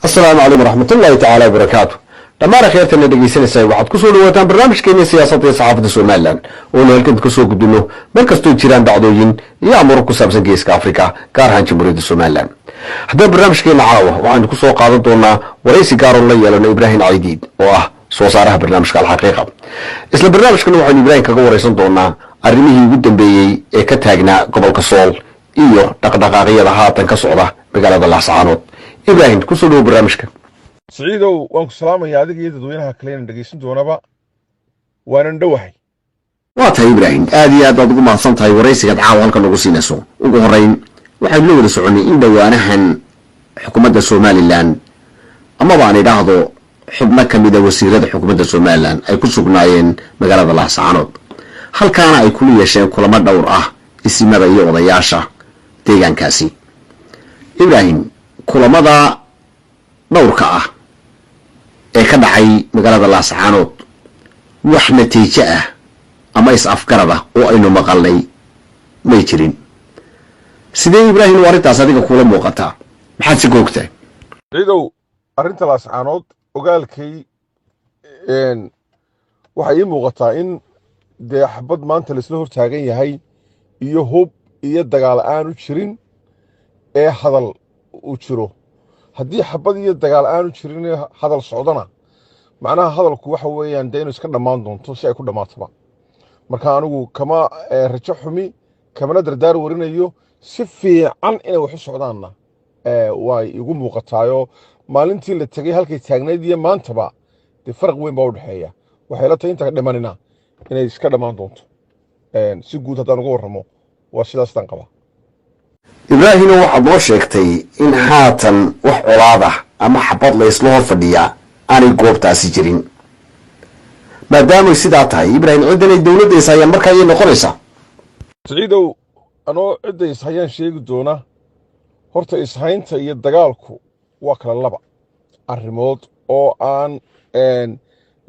Asalaamu calaykum waraxmatullaahi tacaala wabarakaatu. Dhammaan akhyaartana dhegeysanaysaa, waxaad kusoo dhawaataan barnaamijkeena siyaasadda iyo saxaafadda Somaliland, oonu halkan kasoo gudbino mar kastoo jiraan dhacdooyin iyo amuuro ku saabsan Geeska Africa, gaar ahaan Jamhuuriyadda Somaliland. Haddaba barnaamijkeena caawa waxaynu kusoo qaadan doonaa waraysi gaaroon la yeelano Ibraahim Caydiid, oo ah soo saaraha barnaamijka Alxaqiiqa. Isla barnaamijkan waxaynu Ibraahim kaga waraysan doonaa arrimihii ugu dambeeyey ee ka taagnaa gobolka Sool iyo dhaqdhaqaaqyada haatan ka socda magaalada Laascaanood. Ibraahim, kusoo dhawo barnaamijka. Siciidow, waan ku salaamayaa adiga iyo dadweynaha kale inaan dhegaysan doonaba. Waanan dhowahay. Waa tahay Ibraahim, aad iyo aad baad ugu mahadsan tahay waraysigaad caawa halkan ugu siinayso. Ugu horreyn, waxaynu la wada soconnay in dhowaanahan xukuumadda Somaliland, amaba aan idhaahdo xubno ka mida wasiirada xukuumadda Somaliland, ay ku sugnaayeen magaalada Laascaanood, halkaana ay kula yeesheen kulamo dhowr ah isimada iyo odayaasha deegaankaasi. Ibraahim, kulamada dhowrka ah ee ka dhacay magaalada Laascaanood wax natiijo ah ama is-afgarad ah oo aynu maqalnay may jirin. Sidee, Ibraahim, u arrintaas adiga kula muuqataa? Maxaad si googtahay? Ciidow, arrinta Laascaanood ogaalkay waxay ii muuqataa in dee xabad maanta laisla hor taagan yahay iyo hub iyo dagaal aanu jirin ee hadal uu jiro. Haddii xabad iyo dagaal aanu jirin ee hadal socdona, macnaha hadalku waxa weeyaan dee inuu iska dhammaan doonto si ay ku dhammaatoba. Marka anigu kama rajo xumi, kamana dardaar warinayo. Si fiican inay wax u socdaanna way igu muuqataayoo maalintii la tegey halkay taagnayd iyo maantaba dee faraq weyn baa u dhexeeya. Waxay la tahay inta dhimanina inay iska dhammaan doonto. Si guud haddaan uga warramo, waa sidaastaan qabaa. Ibraahino, waxaad noo sheegtay in haatan wax colaad ah ama xabad la isla hor fadhiyaa aanay goobtaasi jirin. Maadaamay sidaa tahay, Ibraahim, ciddan ay dowladda is hayaan markaa ayay noqonaysaa? Siciidow, anoo cidda ishayaan sheegi doona, horta ishaynta iyo dagaalku waa kala laba arrimood oo aan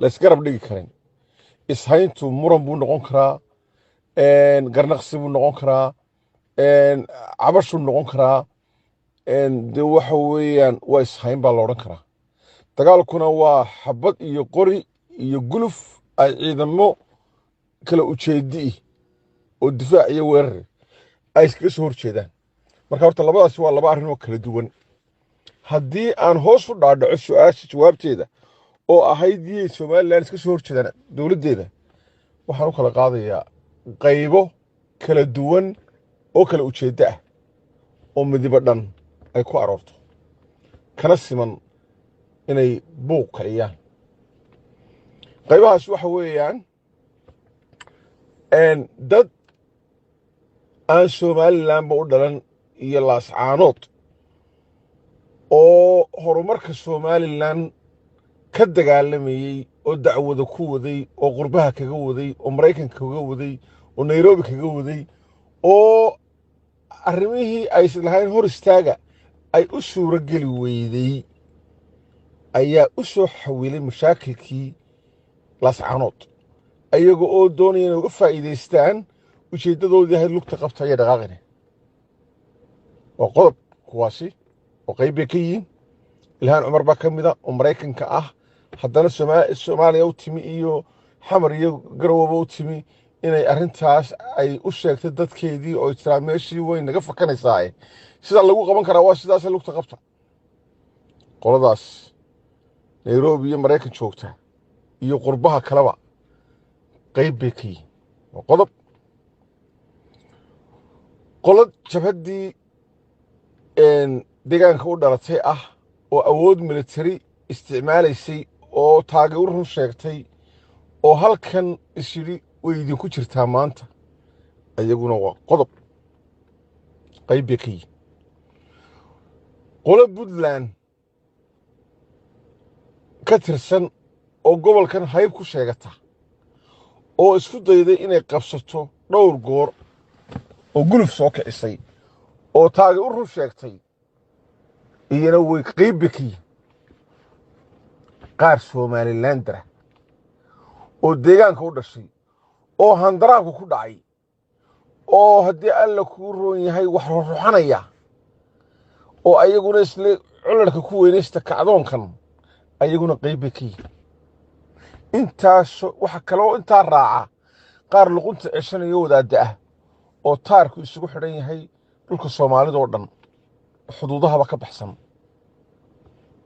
laysgarab dhigi karin. Ishayntu muran buu noqon karaa, garnaqsi buu noqon karaa, cabashuu noqon karaa. De waxa weeyaan waa ishayn baa la odhan karaa. Dagaalkuna waa xabad iyo qori iyo guluf ay ciidamo kala ujeedi'i oo difaac iyo weerar ay iskaga soo hor jeedaan. Marka horta labadaasi waa laba arrin oo kala duwan. Haddii aan hoos u dhaadhaco su-aasha jawaabteeda oo ahayd yey Somaliland iska soo horjeedaan dowladdeeda, waxaan u kala qaadayaa qaybo kala duwan oo kala ujeeddo ah oo midibo dhan ay ku aroorto, kana siman inay buuq kiciyaan. Qaybahaas waxa weeyaan dad aan Somalilandba u dhalan iyo Laascaanood oo horumarka Somaliland ka dagaalamayey oo dacwada ku waday oo qurbaha kaga waday oo Maraykanka kaga waday oo Nairobi kaga waday oo arrimihii ay islahayn hor istaaga ay u suuro geli weydey ayaa u soo xawilay mashaakilkii Laascaanood, ayaga oo doonaya inay uga faa'iidaystaan ujeeddadoodii ahayd lugta qabta iyo dhaqaaqine. Waa qodob. Kuwaasi oo qayb bay ka yihiin. Ilhaan Cumar baa ka mida oo Maraykanka ah, haddana Soomaaliya u timi iyo Xamar iyo Garowaba u timi inay arrintaas ay u sheegtay dadkeedii oo tiraa meeshii way naga fakanaysaa, sidaa lagu qaban karaa waa sidaas, lugta qabta. Qoladaas Nairobi iyo Maraykan joogta iyo qurbaha kaleba qayb bay ka yihiin. Waa qodob. Qolo jabhaddii deegaanka u dhalatay ah oo awood military isticmaalaysay oo taageero run sheegtay oo halkan isyidhi way idinku jirtaa maanta, iyaguna waa qodob, qayb bay ka yihin. Qolo Puntland ka tirsan oo gobolkan hayb ku sheegata oo isku dayday inay qabsato dhowr goor oo guluf soo kicisay oo taagi u run sheegtay, iyana way qayb bay ka yihin. Qaar Somalilandara oo deegaanka u dhashay oo handaraabka ku dhacay oo haddii Alla kuu roon yahay wax ruxruxanaya. Oo ayaguna isle cularka ku weynaysta kacdoonkan, ayaguna qayb bay ka yihin. Intaas waxa kaloo intaa raaca qaar luqunta ceshanayo, wadaadda ah oo taarku isugu xidhan yahay dhulka Soomaalida oo dhan, xuduudahaba ka baxsan,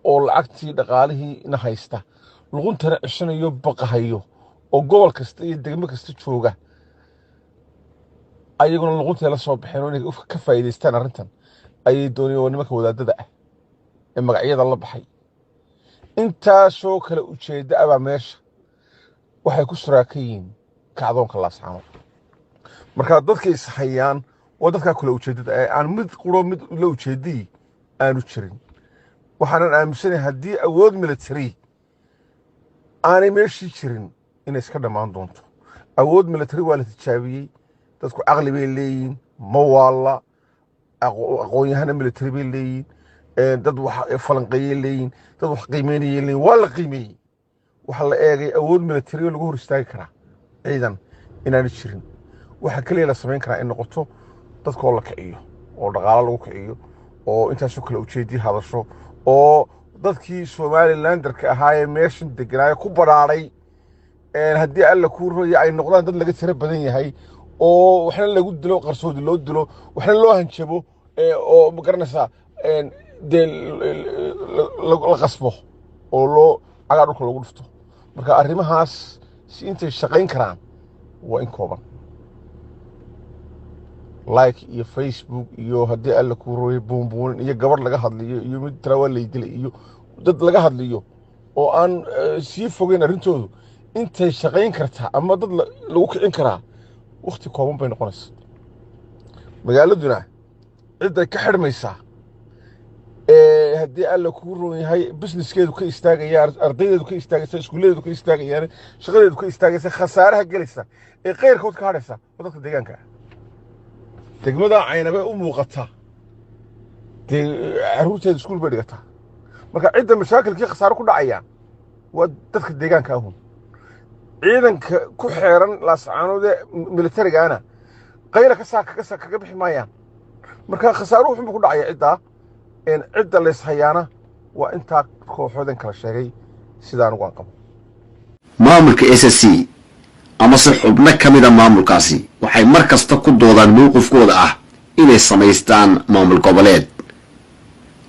oo lacagtii dhaqaalihiina haysta, luquntana ceshanayo, baqahayo, oo gobol kasta iyo degmo kasta jooga. Ayaguna luquntay la soo baxeen oo inay ka faa'iidaystaan arrintan ayay doonayeen. Waa nimanka wadaadada ah ee magacyada la baxay. Intaasoo kale ujeedda ah baa meesha waxay ku suraakan yihiin kacdoonka Laascaanood. Markaa dadka is hayaan waa dadkaa kale ujeeddada ee aan mid quro mid la ujeeddayii aanu jirin. Waxaanan aaminsanahay haddii awood military aanay meeshii jirin inay iska dhammaan doonto. Awood military waa la tijaabiyey. Dadku caqli bay leeyihiin, ma waalla. Aqoon-yahana military bay leeyihiin, dad wax falanqeeyay leeyihiin, dad wax qiimeynayay leeyihin. Waa la qiimeeyey, waxaa la eegay awood military oo lagu hor istaagi karaa ciidan inaanu jirin. Waxa keliya la samayn karaa in noqoto dadkoo la kiciyo oo dhaqaalo lagu kiciyo oo intaasoo kale ujeedii hadasho, oo dadkii Somalilanderka ahaa ee meeshan deganaayo ku badhaadhay, haddii Alla kuu roya, ay noqdaan dad laga tiro badan yahay oo waxna lagu dilo, qarsoodi loo dilo, waxna loo hanjabo, oo ma garanaysaa, dee la qasbo oo loo cagaa dhulka loogu dhufto. Marka arrimahaas si intay shaqayn karaan waa in kooban. Like iyo Facebook iyo haddii Alla kuu rooyay buunbuunin iyo gabadh laga hadliyo iyo mid tira waa laydilay iyo dad laga hadliyo oo aan sii fogeyn arrintoodu, intay shaqayn kartaa ama dad lagu kicin karaa wakhti kooban bay noqonaysa. Magaaladuna cidday ka xidhmaysaa ee haddii Alla kuu roon yahay businesskeedu ka istaagaya, ardaydeedu ka istaagaysa, iskuulladeedu ka istaagayaan, shaqadeedu ka istaagaysa, khasaaraha gelaysa ee qeyrkood ka hadhaysa waa dadka deegaanka ah. Degmada Caynabe u muuqata dee carruurteeda iskuul bay dhigataa. Marka cidda mashaakilkii khasaaro ku dhacayaan waa dadka deegaanka ahun. Ciidanka ku xeeran Laascaanoodee militarigaana qayla ka saa kaga bixi maayaan. Marka khasaaruhu wuxuunba ku dhacaya ciddaa. Cidda layshayaana waa intaa kooxoodan kala sheegay, sida anigu aan qabo. Maamulka SSC amase xubno ka mida maamulkaasi waxay mar kasta ku doodaan mowqifkooda ah inay samaystaan maamul goboleed.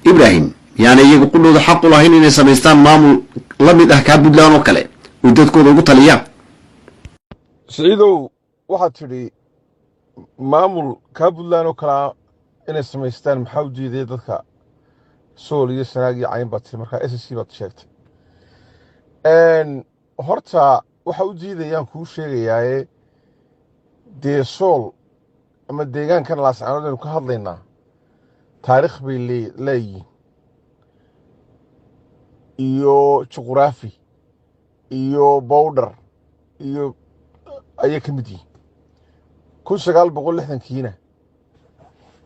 Ibraahim, yaana iyagu qudhooda xaq u lahayn inay samaystaan maamul la mid ah kaa Puntland oo kale oy dadkooda ugu taliyaan? Siciidow, waxaad tidhi maamul kaa Puntland oo kalea inay samaystaan maxaa u diiday dadka Sool iyo Sanaag iyo Cayn baad tiri. Markaa SSC baad sheegtay. Horta waxa u diidayaan kuu sheegayaaye, dee Sool ama deegaankan Laascaanood aynu ka hadlaynaa taariikh bay leeyihiin iyo juquraafi iyo border iyo ayay ka mid yihiin. 1960-kiina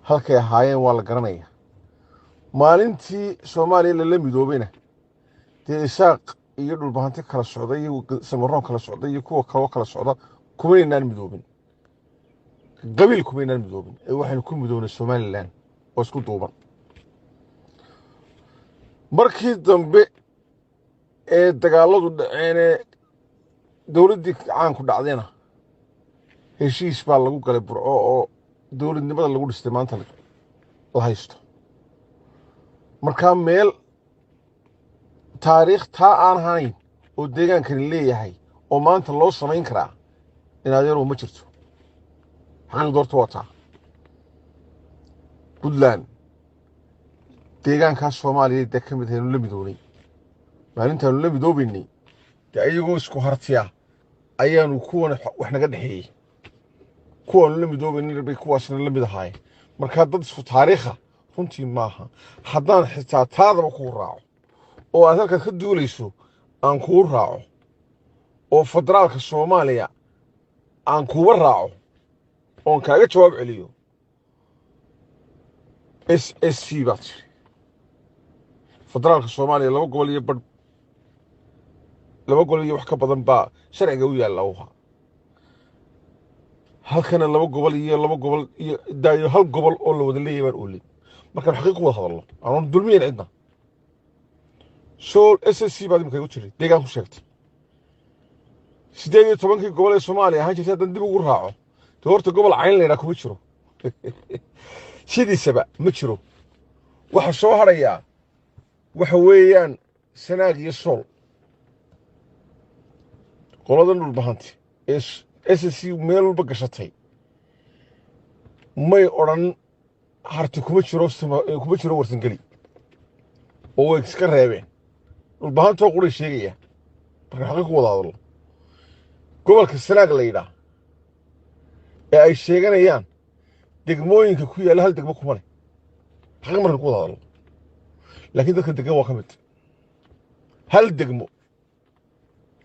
halkay ahaayeen waa la garanaya. Maalintii Soomaaliya lala midoobayna dee Isaaq iyo Dhulbahanti kala socda iyo Samaroon kala socda iyo kuwa kaloo kala socda kumaynaan midoobin, qabiil kumaynaan midoobin, ee waxaynu ku midoobnay Somaliland oo isku duuban. Markii dambe ee dagaaladu dhaceenee dowladdii caanku dhacdayna heshiis baa lagu galay Burco oo dowladnimada lagu dhistay maanta la haysto. Markaa meel taariikh taa aan ahayn oo deegaankani leeyahay oo maanta loo samayn karaa in adeerow ma jirto. Xaqiiqda horta waa taa. Puntland deegaankaas Soomaaliya dee ka mid ahaynu la midoobnay. Maalintaanu la midoobaynay dee ayagoo isku hartiya ayaanu kuwan wax naga dhexeeyey, kuwaanu la midoobaynay bay kuwaasna la mid ahaayeen. Markaa dad isku taariikha runtii maaha. Haddaan xitaa taadaba kuu raaco oo aad halkaad ka duulayso aan kuu raaco oo federaalka Soomaaliya aan kuuba raaco oon kaaga jawaab celiyo, SSC baad tiri. Federaalka Soomaaliya laba gobol iyo badh, laba gobol iyo wax ka badan baa sharciga u yaalla uha. Halkana laba gobol iyo laba gobol iyo daayo hal gobol oo la wada leeyahy baan oolin. Markaan xaqiiq ku wada hadalno, aanan dulmiyen cidna, Sool SSC baad imika igu tiri deegaan ku sheegtay. 18-kii gobol ee Soomaaliya ahaan jirtay haddaan dib ugu raaco, dee horta gobol Cayn laydhaa kuma jiro, sidiisaba ma jiro. Waxa soo hadhayaa waxa weeyaan Sanaag iyo Sool. Qoladan Dhulbahanti ee SSC meel walba gashatay may odhan Harti kuma jiro, kuma jiro Warsangeli, oo way iska reebeen. Dhulbahantoo quray sheegaya. Marka xaqi ku wada hadallo, gobolka Sanaag la yidhaah ee ay sheeganayaan degmooyinka ku yaalla hal degmo kuma leh, xaqi marka ku wada hadallo, laakiin dadka degan waa ka mid. Hal degmo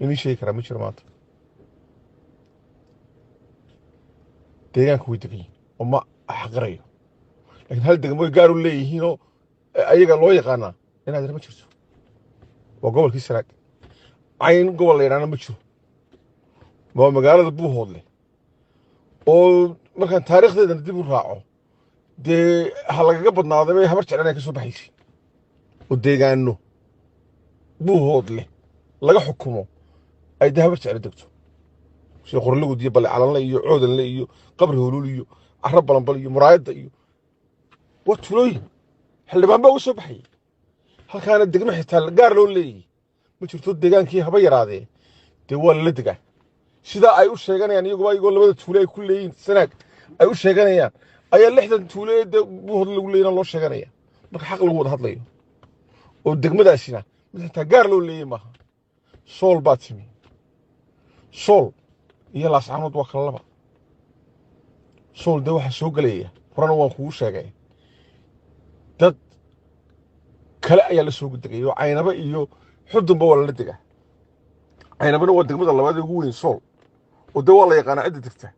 inii sheegi karaa ma jiro maanta. Deegaanka way degan yihin oo ma xaqirayo, laakiin hal degmo way gaar u leeyihiinoo ayaga loo yaqaanaa inaad ma jirto. Waa gobolkii Sanaag. Cayn gobol la yidhaahna ma jiro, waa magaalada Buuhoodle oo markaan taariikhdeedana dib u raaco, dee ha lagaga badnaaday bay Habar Jeclaan ay ka soo baxaysay, oo deegaano Buuhoodle laga xukumo ay dee Habar Jecle degto, sida Qorlagud iyo Balle Calanle iyo Coodanle iyo Qabri Huluul iyo Carro Balanbal iyo Muraayadda iyo waa tulooyin xildhibaan baa uga soo baxayay halkaana. Degmo xitaa gaar loo leeyahy ma jirto, deegaankii haba yaraadee dee waa lala degaa. Sidaa ay u sheeganayaan iyaguba, iyagoo labada tuule ay ku leeyihin Sanaag ay u sheeganayaan, ayaa 60 tuule ee dee Buuhood lagu leeyina loo sheeganaya. Marka xaq lagu wada hadlayo, oo degmadaasina mid xitaa gaar loo leeyay maaha. Sool baa timi. Sool iyo Laascaanood waa kala laba. Sool dee waxaa soo gelaya, horena waan kugu sheegay, dad kale ayaa la soo degay oo Caynaba iyo Xudunba waa lala degaa. Caynabana waa degmada labaad ee ugu weyn Sool, oo dee waa la yaqaanaa cidda degta.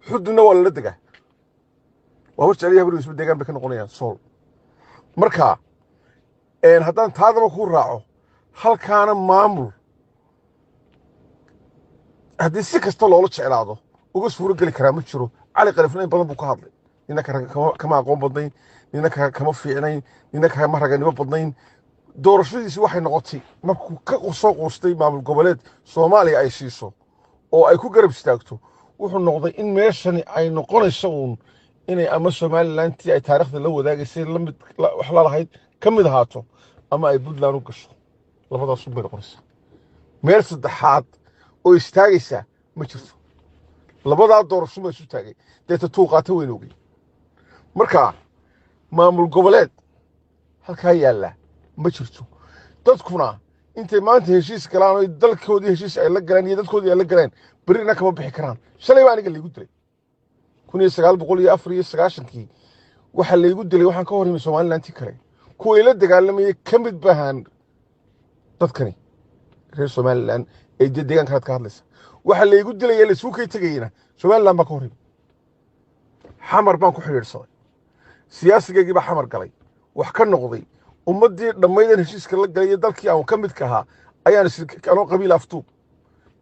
Xudunna waa lala degaa, waa Habar Jeceliya Habar Isma deegaan bay ka noqonayaan Sool. Marka haddaan taadaba ku raaco, halkaana maamul haddii si kasta loola jeclaado uga suuro geli karaa ma jiro. Cali Kalifna in badan buu ka hadlay. Nina kama aqoon badnayn, nina kama fiicnayn, nina kama raganimo badnayn. Doorashadiisi waxay noqotay markuu ka soo quustay maamul goboleed Soomaaliya ay siiso oo ay ku garab istaagto, wuxuu noqday in meeshani ay noqonayso uun inay ama Somalilantii ay taariikhda la wadaagaysay lamid wax lalahayd ka mid ahaato ama ay Puntland u gasho. Labadaas un bay noqonaysaa. Meel saddexaad oo istaagaysaa ma jirto. Labadaa doorasho ma isu taagay, deeta tuu qaata weyn ogey. Marka maamul goboleed halkaa yaalla ma jirto. Dadkuna intay maanta heshiis galaan oo dalkoodii heshiis ay la galeen iyo dadkoodii ay la galeen, berrina kama bixi karaan. Shalay baa aniga laygu dilay 1994-kii. Waxaa laygu dilay waxaan ka hor yimi Somalilantii kale. Kuwa ila dagaalamayay ka mid bahaan dadkani reer Somaliland ee dee deegaan kalead ka hadlaysa. Waxaa laygu dilaya laysuu kay tegayena Somaliland baa ka hor yimi. Xamar baan ku xidhiidhsaday, siyaasigaygii baa Xamar galay, wax ka noqday ummaddii dhammaydan heshiiska la galay iyo dalkii aan ka midka ahaa ayaan anoo qabiil aftuub.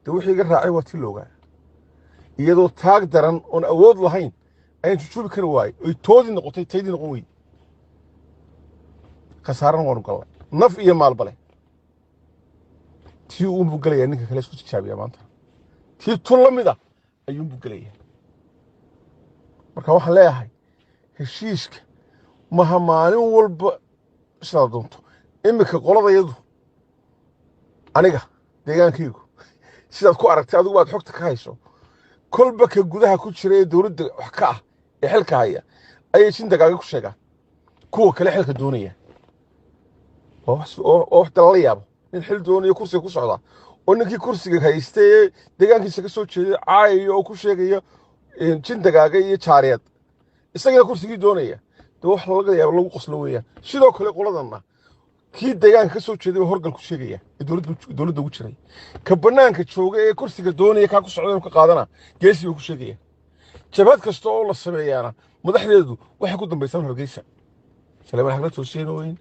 Dee wixii iga raacay waa tii loogaa, iyadoo taag daran oon awood lahayn ayaan jujuubi kari waayey, oy toodii noqotay taydii noqon weyey. Khasaarana waanu gallay naf iyo maalba leh. Tii uunbuu gelayaa ninka kale isku tijaabiyaa maanta, tii tun la mid ah ayuunbuu gelayaa. Marka waxaan leeyahay, heshiiska maha maalin walba sidaad doonto. Iminka qoladayadu, aniga deegaankaygu, sidaad ku aragtay adigu baad xogta ka hayso, kolba ka gudaha ku jira ee dowladda wax ka ah ee xilka haya ayay jindagaaga ku sheegaan kuwa kale xilka doonaya. Waa wax dalala yaabo, nin xil doonayo kursiga ku socda oo ninkii kursiga haystay ee deegaankiisa ka soo jeeday caayayo oo ku sheegaya jindagaaga iyo jaariyad, isagana kursigii doonaya. Dee wax laga yaabo lagu qoslo weeyaan. Sidoo kale qoladanna kii deegaanka ka soo jeeday baa horgal ku sheegaya ee dowladda ugu jiray. Ka bannaanka jooga ee kursiga doonaya kaa ku socda inuu ka qaadana geesi buu ku sheegaya. Jabhad kasta oo la sameeyaana madaxdeedu waxay ku dambaysaan Hargeysa. Saleeman Xagla Toosiyeen ogeyn,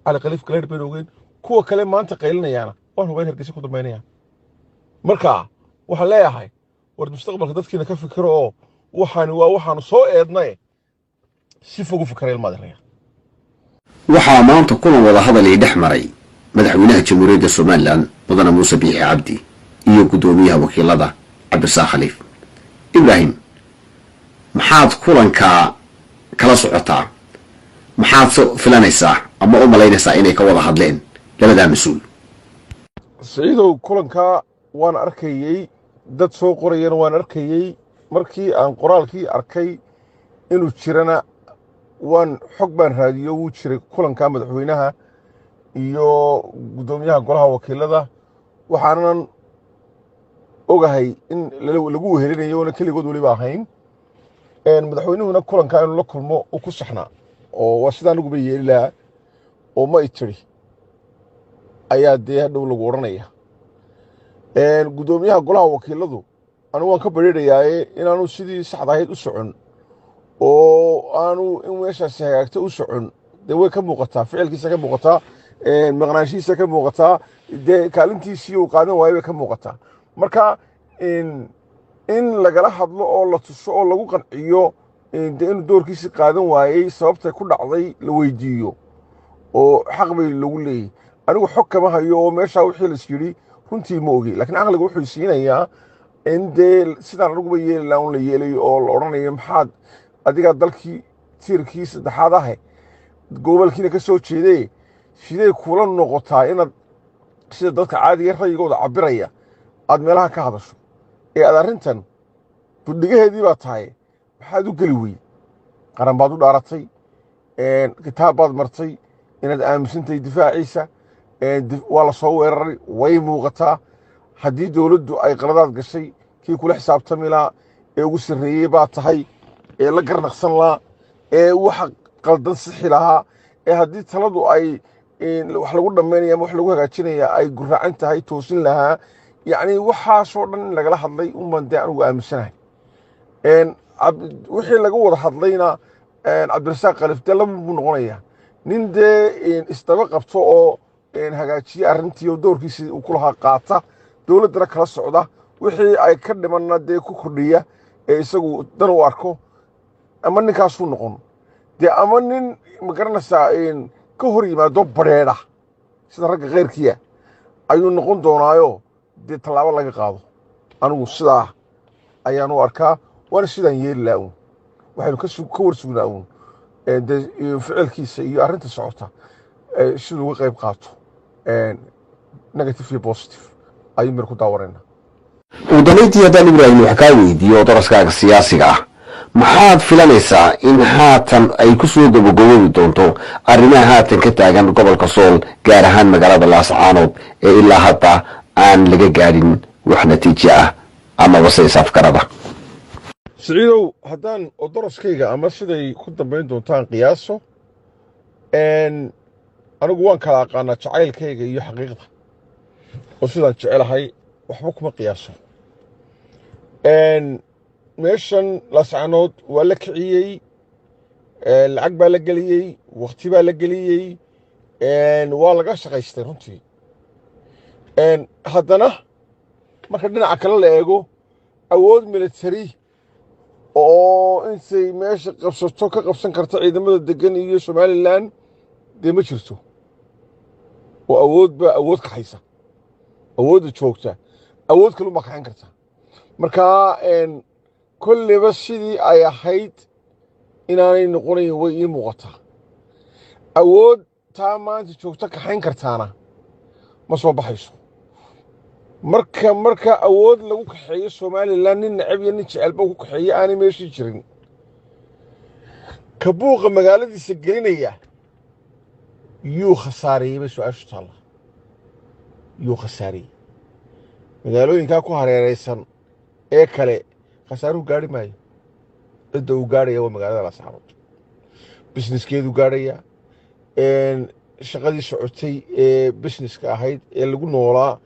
Cali Khaliif Galeer bayn ogeyn, kuwa kale maanta qaylinayaana waan hubayn Hargeysa ku dambaynayaan. Marka waxaan leeyahay, war mustaqbalka dadkiina ka fikiro, oo waxaani waa waxaanu soo eednaye si fog u fikira, ilmaad reer. Waxaa maanta kulan wada hadalay dhex maray madaxweynaha Jamhuuriyadda Somaliland, Mudane Muuse Biixi Cabdi, iyo guddoomiyaha wakiilada, Cabdirasaaq Khaliif. Ibraahim, maxaad kulankaa kala socotaa? Maxaad filanaysaa ama u malaynaysaa inay ka wada hadleen labadaa mas-uul? Siciidow, kulankaa waan arkayey, dad soo qorayana waan arkayey. Markii aan qoraalkii arkay inuu jirana, waan xog baan raadiyo. Wuu jiray kulanka madaxweynaha iyo guddoomiyaha golaha wakiilada, waxaanan ogahay in lagu wehelinayo oona keligood weliba ahayn. Madaxweynuhuna kulankaa inuu la kulmo uu ku saxnaa, oo waa sidaa aniguba yeeli lahaa, oo ma i tiri ayaa dee hadhow lagu odhanaya. Guddoomiyaha golaha wakiiladu, anigu waan ka badrheerayaaye, inaanu sidii saxda ahayd u socon oo aanu in meeshaasi hagaagto u socon, dee way ka muuqataa, ficilkiisa ka muuqataa, maqnaanshihiisa ka muuqataa, dee kaalintiisii uu qaadan waayo bay ka muuqataa. Marka in lagala hadlo oo la tuso oo lagu qanciyo dee inuu doorkiisii qaadan waayey, sababtay ku dhacday la weydiiyo, oo xaq bay lagu leeyahy. Anigu xog kama hayo oo meeshaa wixii lais yidhi runtii ma ogi, lakiin caqliga wuxuu siinayaa in dee sidaan aniguba yeeli laha un la yeelayo, oo la odhanayo: "Maxaad adigaa dalkii tiirkii saddexaad ahe, gobolkiina ka soo jeedee, siday kula noqotaa inaad sida dadka caadiga rayigooda cabiraya aad meelaha ka hadasho ee aad arrintan budhigaheedii baa tahay? Maxaad u geli wey? Qaran baad u dhaaratay, kitaab baad martay inaad aaminsantahay difaaciisa. Waa la soo weeraray, way muuqataa. Haddii dowladdu ay qaladaad gashay, kii kula xisaabtami lahaa ee ugu sarreeyey baa tahay, ee la garnaqsan lahaa, ee waxa qaldan sixi lahaa, ee haddii taladu ay wax lagu dhammaynaya ama wax lagu hagaajinaya ay guraacan tahay toosin lahaa." Yacni waxaasoo dhan in lagala hadlay unbaan dee anigu aaminsanahay. Wixii laga wada hadlayna, Cabdirasaaq Khaliif dee laba buu noqonayaa: nin dee isdaba qabto oo hagaajiye arrintii oo doorkiisii uu ku lahaa qaata, dowladdana kala socda, wixii ay ka dhimanna dee ku kordhiya ee isagu dan u arko, ama ninkaasuu noqon dee, ama nin magaranaysaa ka hor yimaado badheedha sida ragga kheyrkiya ayuu noqon doonaayo, dee tallaabo laga qaado. Anigu sidaa ayaan u arkaa, waana sidaan yeeli laha uun. Waxaynu ka war sugnaa uun dee ficilkiisa iyo arrinta socota siduu uga qayb qaato, negative iyo positive ayuu mir ku daawanayna. Ugu dambayntii, haddaan Ibraahim wax kaa weydiiyo daraskaaga siyaasiga ah, maxaad filanaysaa in haatan ay ku soo gabagaboobi doonto arrimaha haatan ka taagan gobolka Sool, gaar ahaan magaalada Laascaanood, ee ilaa hadda aan laga gaadhin wax natiijo ah amaba se isafgarada? Siciidow, haddaan odoroskayga ama siday ku dambayn doontaan qiyaaso, anigu waan kala aqaanaa jacaylkayga iyo xaqiiqda, oo sidaan jecelahay waxba kuma qiyaaso. Meeshan Laascaanood waa la kiciyey, lacag baa la geliyey, wakti baa la geliyey, waa laga shaqaystay runtii. Haddana marka dhinaca kale la eego, awood military oo intay meesha qabsato ka qabsan karta ciidamada degan iyo Somaliland dee ma jirto, oo awood baa awood kaxaysa, awoodda joogta awood kalun baa kaxayn karta. Marka kolleyba sidii ay ahayd inaanay noqonayn way ii muuqataa. Awood taa maanta joogto kaxayn kartaana ma soo baxayso. Marka awood lagu kaxeeyo Somaliland, nin necab iyo nin jecelba ku kaxeeyo aanay meeshii jirin, ka buuqa magaaladiisa gelinaya yuu khasaareeyey bay su-aashu taalla. Yuu khasaariyey? Magaalooyinkaa ku hareeraysan ee kale khasaaruhu gaari maayo. Cidda uu gaarhaya waa magaalada Laascaanood. Businesskeedu gaadhaya, shaqadii socotay ee businesska ahayd ee lagu noolaa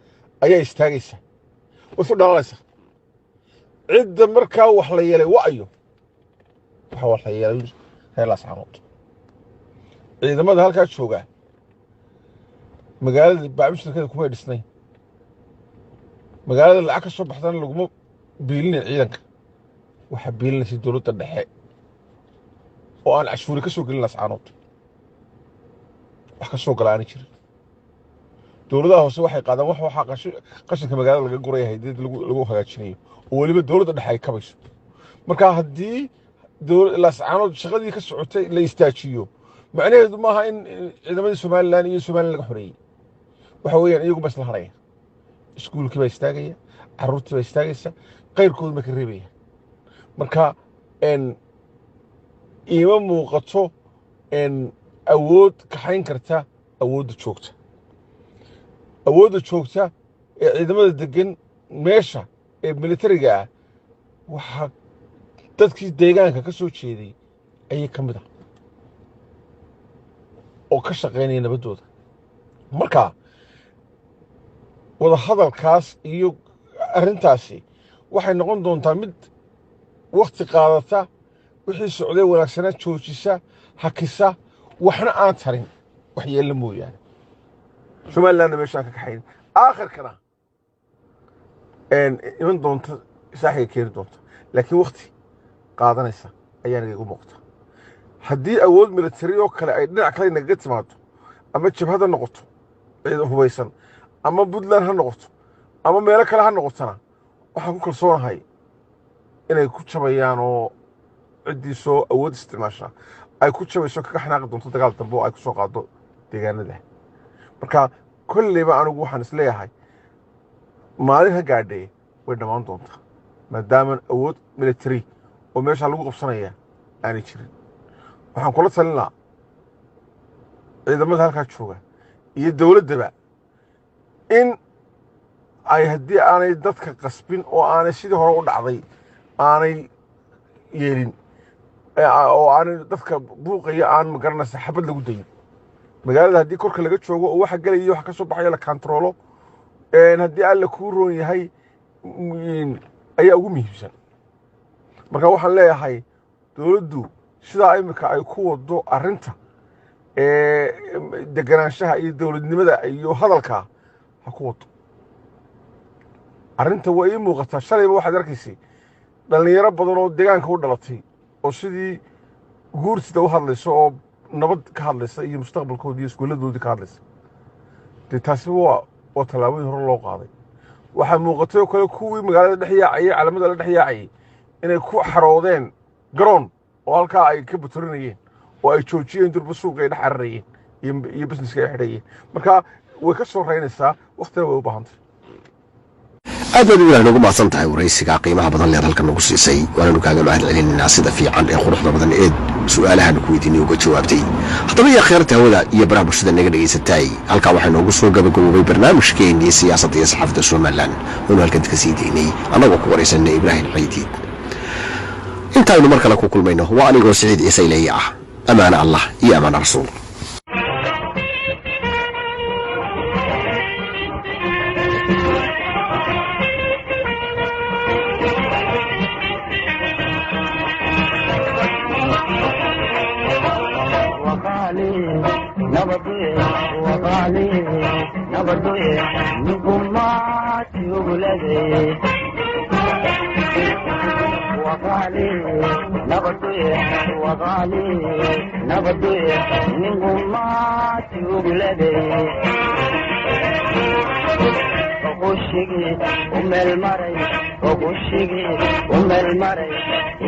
ayaa istaagaysa, way isu dhalanaysa. Cidda markaa wax la yeelay wa'yo, waxa wax la yeelay reer Laascaanood. Ciidamada halkaa jooga magaalada baabishirkeeda kumay dhisnayn, magaalada lacag ka soo baxdana laguma biilinay ciidanka. Waxaa biilinaysa dowladda dhexe oo aan cashuuri ka soo gelin Laascaanood. Wax ka soo gala aanay jirin. Dowladaha hoose waxay qaadaan wax waxaa qashinka magaalada laga guraya haydad lagu hagaajinayo, oo weliba dowladda dhexe ay kabayso. Marka haddii Laascaanood shaqadii ka socotay la istaajiyo, macnaheedu maaha in ciidamadii Somalilan iyo Somalilan laga xoreeyey. Waxa weeyaan iyagu ba isla haraya, iskuulkii baa istaagaya, carruurtii baa istaagaysa, qayrkoodu ma ka reebaya. Marka iima muuqato awood kaxayn karta awoodda joogta, awoodda joogta ee ciidamada degan meesha ee militariga ah. Waxaa dadkii deegaanka ka soo jeeday ayay ka mid ah oo ka shaqaynaya nabaddooda. Marka wadahadalkaas iyo arrintaasi waxay noqon doontaa mid wakti qaadata, wixii socday wanaagsanaa joojisa, hakisa, waxna aan tarin, wax yeella mooyaane. Somalilandna meeshaan ka kaxayn, aakhirkana iman doonta, saaxiga keeni doonta, laakiin wakti qaadanaysa ayaa nagaga muuqata. Haddii awood militari oo kale ay dhinac kale nagaga timaado, ama jabhad ha noqoto ciidan hubaysan, ama Puntland ha noqoto, ama meelo kale ha noqotona, waxaan ku kalsoonahay inay ku jabayaan oo ciddii soo awood isticmaasha ay ku jabayso, kaga xanaaqi doonto dagaal dambe oo ay ku soo qaado deegaanada. Marka kolleyba anigu waxaan isleeyahay maalin ha gaadhee way dhammaan doontaa, maadaaman awood military oo meeshaa lagu qabsanaya aanay jirin. Waxaan kula talin lahaa ciidamada halkaa jooga iyo dowladdaba in ay haddii aanay dadka qasbin oo aanay sidii hore u dhacday aanay yeelin, oo aanay dadka buuqaya aan magaranaysa xabad lagu dayin magaalada. Haddii korka laga joogo oo waxa gelaya waxa ka soo baxaya la kantaroolo, haddii Alla kuu roon yahay, ayaa ugu muhiimsan. Marka waxaan leeyahay dowladdu sidaa imika ay ku wado arrinta deganaanshaha iyo dowladnimada iyo hadalka ha ku wado arrinta. Waa ii muuqataa, shalayba waxaad arkaysay dhallinyaro badan oo deegaanka u dhalatay oo sidii guurtida u hadlaysa oo nabad ka hadlaysa iyo mustaqbalkoodii iyo iskuulladoodii ka hadlaysa. Dee taasi waa tallaabooyin hore loo qaaday. Waxaa muuqatay oo kale kuwii magaalada dhex yaacayay, calamada la dhex yaacayay, inay ku xaroodeen garoon oo halkaa ay ka buturinayeen oo ay joojiyeen durba suuqa ay dhex cararayeen iyo businesska ay xidhayeen. Marka way ka soo raynaysaa, waktina way u baahantay. Aad baad Ibrahim ugu mahadsan tahay waraysiga qiimaha badan leed halkan nagu siisay, waananu kaaga mahad celinaynaa sida fiican ee quruxda badan ee su-aalahaanu ku weydiinay uga jawaabtay. Haddaba iyo kheerta hawada iyo baraha bulshada naga dhegaysatay, halkaa waxaa noogu soo gabagaboobay barnaamijkeenii siyaasadda iyo saxaafadda Somalilan oonu halkan ka sii daynay annagoo ku waraysanay Ibraahim Caydiid. Intaaynu mar kale ku kulmayno, waa anigoo Siciid Ciise Ileeye ah. Amaana Allah iyo amaana rasuul.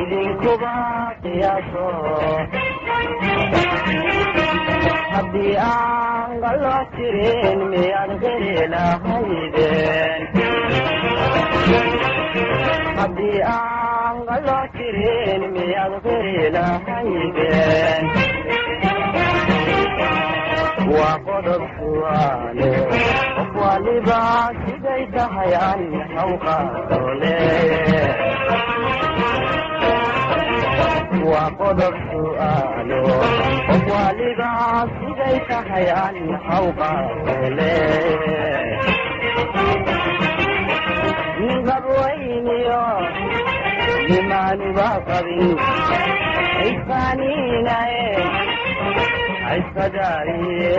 Idinkuba qiyaaso haddii aan qaloo jirin, miyaad qiri lahaydeen? Haddii aan qaloo jirin, miyaad qiri lahaydeen? Waa qodob su'aale, qof waliba siday tahay aan hawqaadole. Waa qodob su'aalo, qof waliba siday tahay aan hawqaadole. Nin qabweyniyo nimaanuba qabin isfaaniinaye iskadaariye.